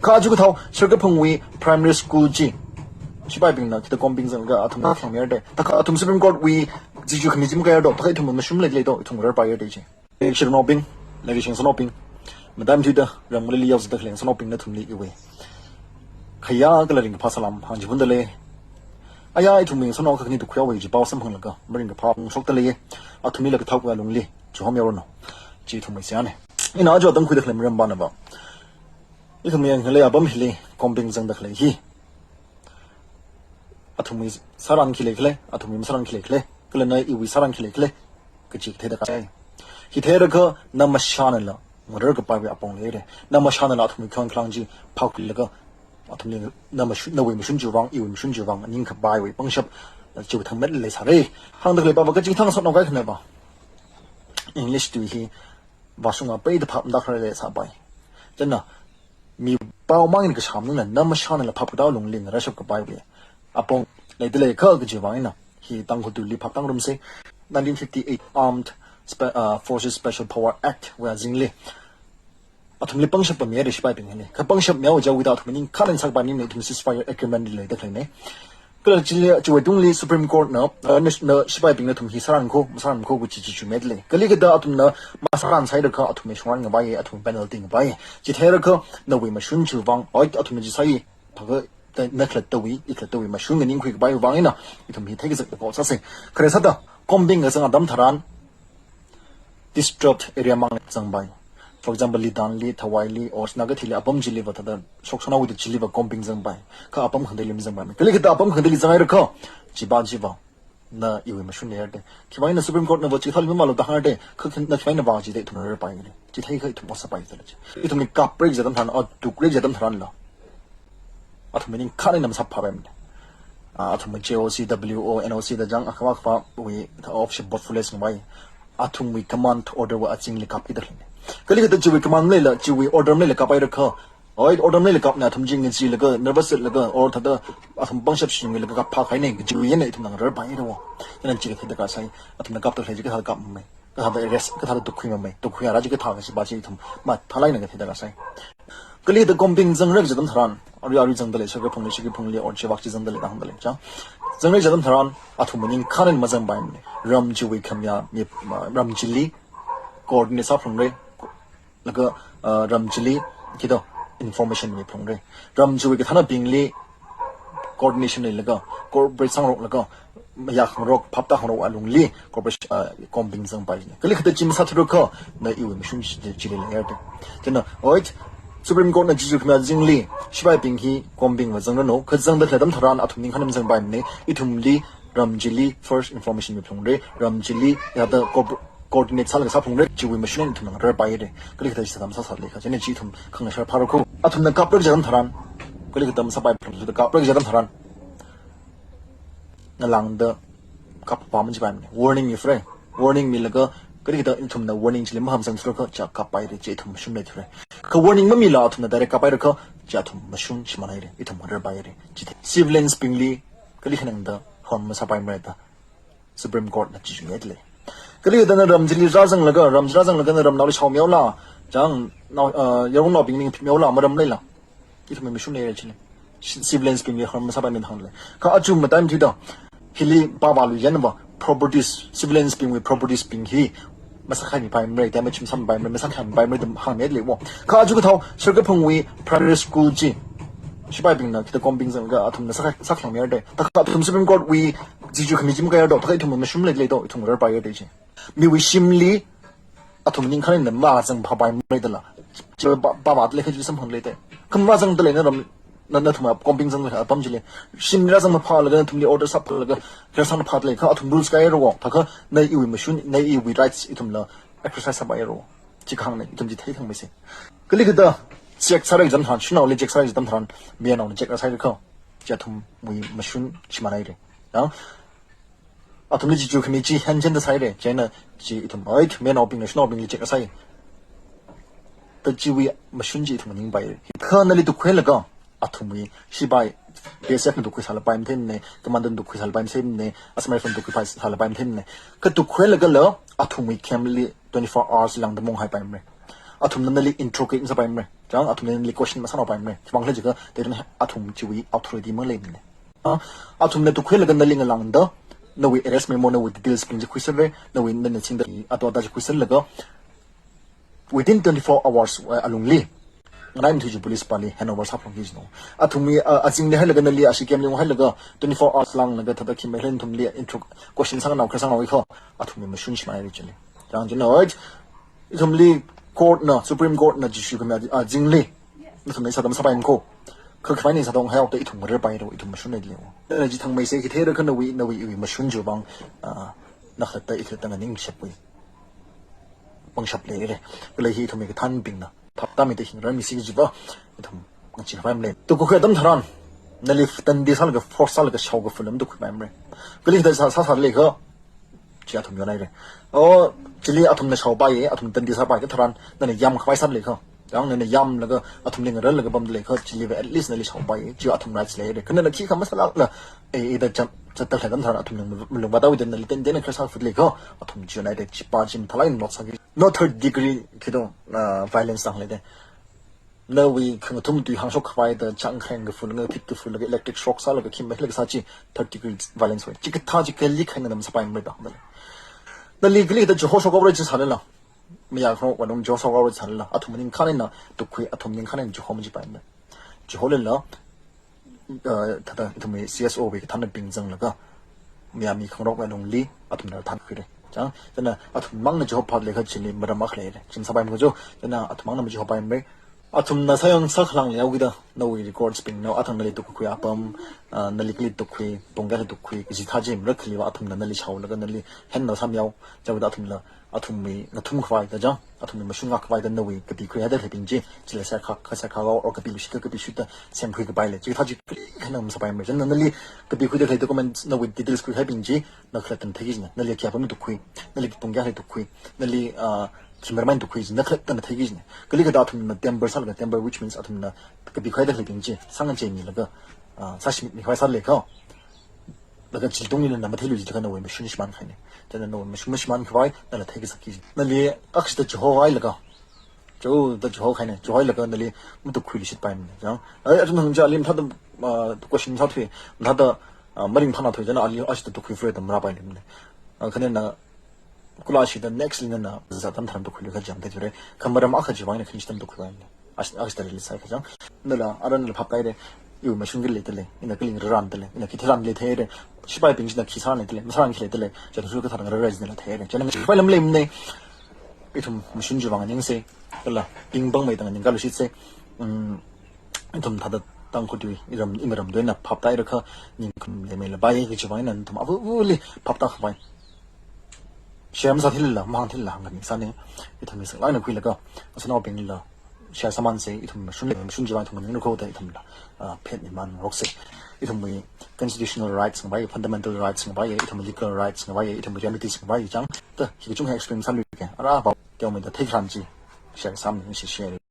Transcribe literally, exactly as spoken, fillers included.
Kha aja kathāo, Sirkaphungwui primary school chi, sipaibingna khida combing zanglaga athum khakhlang mihaira da. Thakha athum Supreme Court wui chichu khami chi makayāra da. Thakha ithum mashun leilei da, ithum rarpaiya da chi. Leishinaobing, leishinaobing, madam thuida, ram ngalili yaoda khalei naobing nathumli iwui khayā kala ringkaphā salām hāngchiphunda lei. Aya, ithum yangsanao khani tukkhuiya wui chi pao samphanglaga maringkaphā phongshokda lei. Athumlila kathāwui alungli chihomranu. Chi ithumwui seihāna. Ina aja Tangkhulli khalei maram banava, ithum yangkhalei apam hili combing zangda khalei hi, athumwui sāran khi leikhala, athumwui masāran khi leikhala, kala na iwui sāran khi leikhala, kaji kathei darkar sai. Hi theirakha na mashānala ngarar kapaiwui apong leira. Na mashānala athumwui khon khlang chi phākhuilaga, athumli na mashun, nawui mashun chiwui vang, iwui mashun chiwui vang nganingkapaiwui pangshap, chiwui thangmet leisāra. Hāngda khalei pava kachingthang sānao kaikhanava, English tui hi vāshunga peida phap matākharar leisāpai. Chieina mi pao mang eina kasham maningla, na mashānala phap katāwui alungli ngararshap kapaiwui apong leida leikha kajiwui vang eina hi Tangkhul tuili phap tāngarumsa. Nineteen fifty-eight Armed Spe-, uh, Forces Special Power Act wui azingli athumli pangshap mihaira sipaibing hili. Kha pangshap mihaowa chiwui thāda athum ningkhan eina sākapai maningmana, ithum ceasefire agreement li leida khaleina. Kala chili, chiwui tungli Supreme Court na, uh, na, na sipaibing nathum hi sāran kho, masāran kho kaji chichu mida lei. Kali kathāda athumna masāran sāhairakha athumwui shongran ngavai, athumwui penalty ngavai. Chi theirakha nawui mashun chiwui vang, oi, athumna chi sāi, thakha na khalattawui, ikhalattawui mashun nganingkhui kapaiwui vang eina ithum hi theikazak ko sāsa. Khare sāda, combing kazang atam tharan disturbed area mang zangpai. For example, Litanli, Thawaili, or Sinakeithili, apam chiliva thāda shokshonhaoda chiliva combing zangpai. Kha apam khangateili mazangpaimana. Kali kathāda apam khangateili zanghairakha, chiva chiva na iwui mashun leira da. Khiwui vang eina Supreme Court nava chithāli mamalo da hāngra da, kha kha na khiwui vang eina vāchida ithum rarpaiya da. Chithei kha ithum ot sāpai zala chi. Ithumli kapra kaji atam tharan, a, tukra kaji atam tharanla, athum ningkhan eina masāphāpaimana. Ah, athum J O C, W O, N O C da chang, akhava akhava wui official board full list ngavai. Athumwui command order wui azingli kapkida khaleina. Kali kathāda chiwui command leila, chiwui order leila kaphairakha, oi, order leila kapna athum chi ngacheelaga, nervous laga, or thāda athum pangshap shinglaga kapphākahaina, chiwui eina ithumna ngararpaiya da. Chieina chi kathei darkar sai, athumna kapda khalei chi kathāda kapmamei, kathāda arrest, kathāda tukkhuimamei, tukkhuiya rā chi kathā kajiva chi ithum mathālāk eina kathei darkar sai. Kali kathāda combing zangra kaji atam tharan, arui arui zangda lei, Sirkaphungli, Sirkaphungli, or chivak chi zangda lei, da hāngda lei cha. Zangra kaji atam tharan, athum ningkhan eina mazangpaimana. Ram chiwui khamayā mi, ram chili coordinate sāphalungra, laga, uh, ram chili khida information miphalungra. Ram chiwui kathānabingli coordination leilaga, cooperate sāngaroklaga, mayā khangarok, phap tākhangarok alungli cooperation, uh, combing zangpaina. Kali kathāda chi masāthurakha, na iwui mashun chi, chili leira da. Chieina, oi, Supreme Court na chichu khami azingli, sipaibing hi combing va zangranu, kha zangda khalei atam tharan athum ningkhan eina mazangpaimana, ithumli ram chili first information miphalungra, ram chili thāda co-, coordinate sālaga sāphalungra, chiwui mashun eina ithumna ngararpaiya da. Kali kathāda chi sāda masāsālakha, chieina chi ithum khangatar phāra kho. Athumna kapra kaji atam tharan, kali kathāda masāpai phalung, thāda kapra kaji atam tharan, ngalāngda kapphā machipaimana. Warning miphara. Warning milaga, kali kathāda ithumna warning chili mahāmzangthurakha, cha kappaira, chi ithum mashun leithura. Kha warning mamila athumna direct kaphairakha, chi athum mashun shimānhaira, ithum ngararpaiya da. Chithei civilians bingli kali khanangda harm masāpaimara da Supreme Court na chichu mida lei. Kali kathāda na ram chili rāzanglaga, ram chili rāzanglaga na ramnaoli shaomihaola, chang, nao, uh, yarongnaobing ning phimihaola, maram leila, ithumwui mashun leira chili. Ci-, civilians bingli harm masāpaimana da hāngda lei. Kha aja matam thuida, hili pavāluiyanva, properties, civilians bingwui properties bing hi masākhaimipaimara, damage masāmipaimara, masākhaimipaimara da hāngmida lei wo. Kha aja kathāo, Sirkaphungwui primary school chi, sipaibingna khida combing zanglaga athumna sākha-, sākhalangmihaira da. Thakha athum Supreme Court wui chichu khami chi makayāra da, thakha ithum mashun leilei da, ithum rarpaiya da chi. Miwui shimli, athum ningkhan eina mazangphāpaimara dala, chi pa, pavāda lei kha chi samphangda lei da. Kha mazangda lei na ram, na, nathumna combing zangda apam chili. Shimli rāzangphālaga nathumli order sāphālaga, kha sāphāda lei, kha athum rules kayāra wo. Thakha na iwui mashun, na iwui rights ithumla exercise sāpaira wo. Chi kahāngna, ithum chi theithangmeisa. Kali kathāda check sāra kaji atam tharan, shanaoli check sāra kaji atam tharan, mayarnaona check rāsārakha, chi athumwui mashun shimānhaira. Ya? Athumli chichu khami chi hanchenda sāhaira, chieina chi ithum, oi, mayarnaobingna shanaobingli check sāi da chiwui mashun chi ithum nganingpaira. Kha nali tukkhuilaga, athumwui sipai, B S F na tukkhuisālapai matheimana, commando na tukkhuisālapai matheimana, Assam Rifle na tukkhuisālapai matheimana. Kha tukkhuilagala, athumwui camp li twenty-four hours lāngda monghaipaimarei. Athumna nali interrogate masāpaimara. Chang athumna nali question masānaopaimara. Khiwuivang khala jiakha, they don't ha-, athum chiwui authority maleimana. Ah, athumna tukkhuilaga nali ngalāngda, nawui arrest memo, nawui details bing chi khuisāra, nawui nana singda ato ata chi khuisālaga, within twenty-four hours, uh, alungli nganaimathei chi police pali handover sāphalungki jino. Athumwui, uh, azingli hailaga nali ashi camp li hailaga twenty-four hours lānglaga thāda khi mehlen athumli intro question sānganao khare sānganao ikha, athumwui mashun shimānhaira chili. Chang china, right? Ithumli court na, Supreme Court na jishu khamei azingli nathumna sādam sāpaimako. Kha khamei ni sādong haoda ithum ngarar paira, ithum mashun leilei. Nana chi thangmeisa khi theira kha nawui, nawui iwui mashun chiwuivang, ah, nakhalatta ikhalatta nganingshapwui pangshap leira. Kala hi ithumwui kathānbingna phaptāmida hi ngararmisi jiva, ithum ngachee khavai maleimana. Tukkhuikhui atam tharan, nali tandi sālaga, force sālaga shaokaphā lam tukkhuipaimara. Kali da sā, sā, sālakha, chi athum yonhaira. O, chili athumna shaopai, athum tandi sāpai katharan, nana yamkhavai sālakha. Chang nana yamlaga, athumli ngararlaga pamda leikha, chiliva at least nali shaopai, chi athum rights leira. Kha nana khikha masālākla, eh, eh, da cham, chatda khalei atam tharan athumna malung, malung vātawuida nali tandi na khare sākhuda leikha, athum chi yonhaira, chipa chi mathālāk eina not sāki. No third degree khi do, ah, violence sānglei de. Nawui khangathum tui hāngshok khavai da chang kharing kaphā, ngakhit kaphā, laga electric shock sālaga khi mehla kasā chi third degree violence hoi. Chikathā chi kali kharing nganam sāpaimara ba. Nali kali da chiho shokhaora chi sālala, mayā khangarok wunung chiho shokhaora chi sālala, athum ningkhān eina tukkhui, athum ningkhān eina chiho majipaimara. Chiholala, uh, thāda ithumwui C S O wui kathānabing zanglaga, mayā mi khangarok wunungli athumna thānkhuira. Chang, china athum mangna chiho phat leikha chili maram akha leira. Chi masāpaimako jo, china athum mangna machihopaimara. Athumna sāyang sākhalāng leihaokida, nawui records bing, nawui athang nali tukkhui apam, ah, nali kali tukkhui, pung kayākha tukkhui, kaji thā chi marakhaliva athumna nali shaolaga nali handover sāmihao, chiwuivang athumla, athumwui ngathum khavai da chang, athumwui mashun ngak khavai da nawui kapikhui haida khaleibing chi, chila sākha, kha sākha or kapiluishit kha kapishit da semkhui kapai lei. Chikathā chi kali kharing nganam sāpaimara. China nali kapikhuida khalei documents nawui details khuikahaibing chi, nakhalattana theiki jina. Nali khi apam tukkhui, nali pung kayākha tukkhui, nali, ah, khi maram eina tukkhui chi nakhalattana theiki jina. Kali kha da athumna tamper sālaga, tamper which means athumna kapikhuida khaleibing chi sāngacheimilaga, ah, sāshimit mikhavai sālakha, laga chili tungli nana matheilui jilaga nawui mashun shimānkhaina. China nawui mashun mashimānkhavai, nala theikasakki. Nali akshida chihohailaga, chihoda chihokahaina, chihohailaga nali matukkhuiluishitpaimana. Chang, ai, aja hāngchili mathāda, ah, question sāthui, mathāda, ah, maringphānaothui, china ali ashida tukkhuiphura da marāpailuimana. Ah, kha nana, kula shida next li nana zat atam tharan tukkhuilu kha jam te jure. Kha maram akha chiwuivang eina khani shitam tukkhuipaimana. Ash-, ashida release sāi kha chang. Nala, ara nala phaptāhaira, iwui mashun khi leida lei, ina kali ngararranda lei, ina khi tharan lei theira, shipaibing china khi sāran leida lei, masāran khi leida lei, china su katharan ngararra jina theira. China ngashipai lam leimana, ithum mashun chiwuivang ningse, kala, ping pangmeida nganingkaluishitse, um, ithum thāda Tangkhul tui, iram, imaram tui eina phaptāhaira kha, ningkhum leimeilapai, kajiwuivang eina ithum avāva̱li phaptā khavai. Share masāthilala, mahāngthilala, hāngkhami sāni. Ithumli saklāk eina khuilaga, asanaobingla share sāmanse, ithum mashun, mashun chiwuivang ithum nganinglu kho da ithumla, ah, phetni mangarokse. Ithumwui constitutional rights ngavai, fundamental rights ngavai, ithumwui legal rights ngavai, ithumwui remedies ngavai chang. Da, hi kachungkha explain sāluike. Ara pao, teomeida theikharan chi share sāmi, share.